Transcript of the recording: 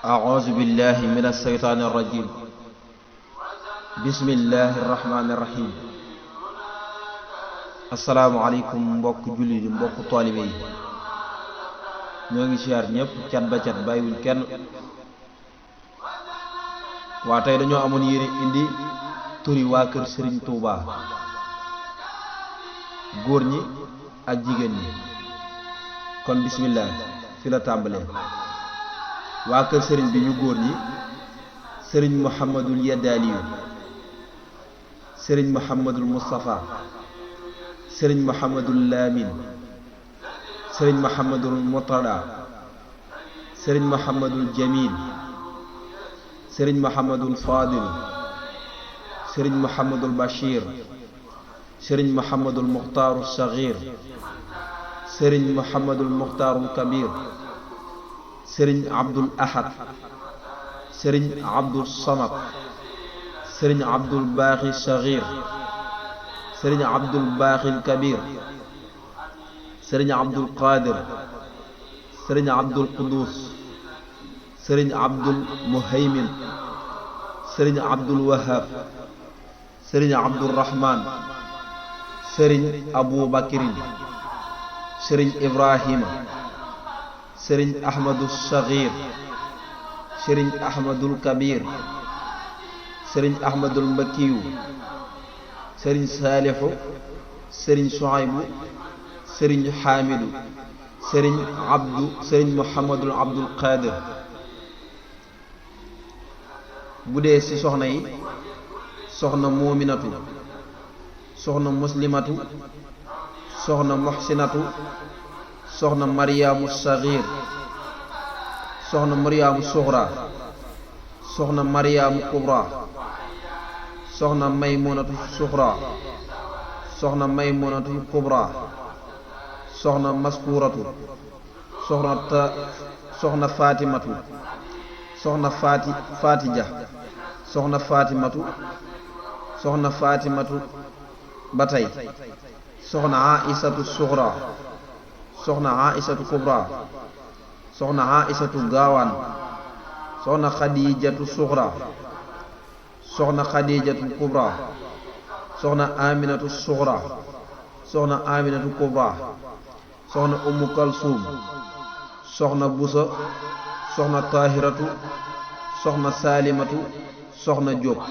أعوذ بالله من الشيطان الرجيم بسم الله الرحمن الرحيم السلام عليكم mbokk jullit yi mbokk taalibe yi ñoo ngi siyaar ñëpp cat ba cat bàyyiwuñ kenn waa tey dañoo amoon yéene indi turi waa kër Serigne Touba góor ñi ak jigéen ñi kon bismillah fi la tàmbalee waa kër sëriñ bi ñu góor ñi sëriñ Muhammadul Yadaaliyu sëriñ Muhammadul Mustafa sëriñ Muhammadul Lamin sëriñ Muhammadul Murtada sëriñ Muhammadul Jamil sëriñ Muhammadul Fadil sëriñ Muhammadul Bachir sëriñ Muhammadul Muxtaaru Saxiir sëriñ Muhammadul Muxtaaru Kabir sëriñ Abdul Ahad sëriñ Abdul Samad sëriñ Abdul Baaxi Saxiir sëriñ Abdul Baaxi Kabir sëriñ Abdul Qadir sëriñ Abdul Qudus sëriñ Abdul Muhaymin sëriñ Abdul Wahab sëriñ Abdul Rahman sëriñ Abu Bakrin sëriñ Ibrahima sëriñ Ahmadul Saxiir sëriñ Ahmadul Kabir sëriñ Ahmadul Mbakiyu sëriñ Saalixu sëriñ Suaybu sëriñ Xaamidu sëriñ Muhammadul Abdul Qadir bu dee ci soxna yi soxna Muuminatu soxna Muslimatu soxna Muxsinatu soxna Maryamu Saxiir soxna Maryamu Suxra soxna Maryamu Kubra soxna Maymunatu Suxra soxna Maymunatu Kubra soxna Maskuratu soxna Fatimatu soxna Fatija soxna Fatimatu batay soxna Aisatu Suxra soxna Aisatu Kubra soxna Aisatu Gaawaan soxna Xadijatu Suxra soxna Xadijatu Kubra soxna Aminatu Suxra soxna Aminatu Kubra soxna Ummu Kalsum soxna Busa soxna Tahiratu soxna Salimatu soxna Jóob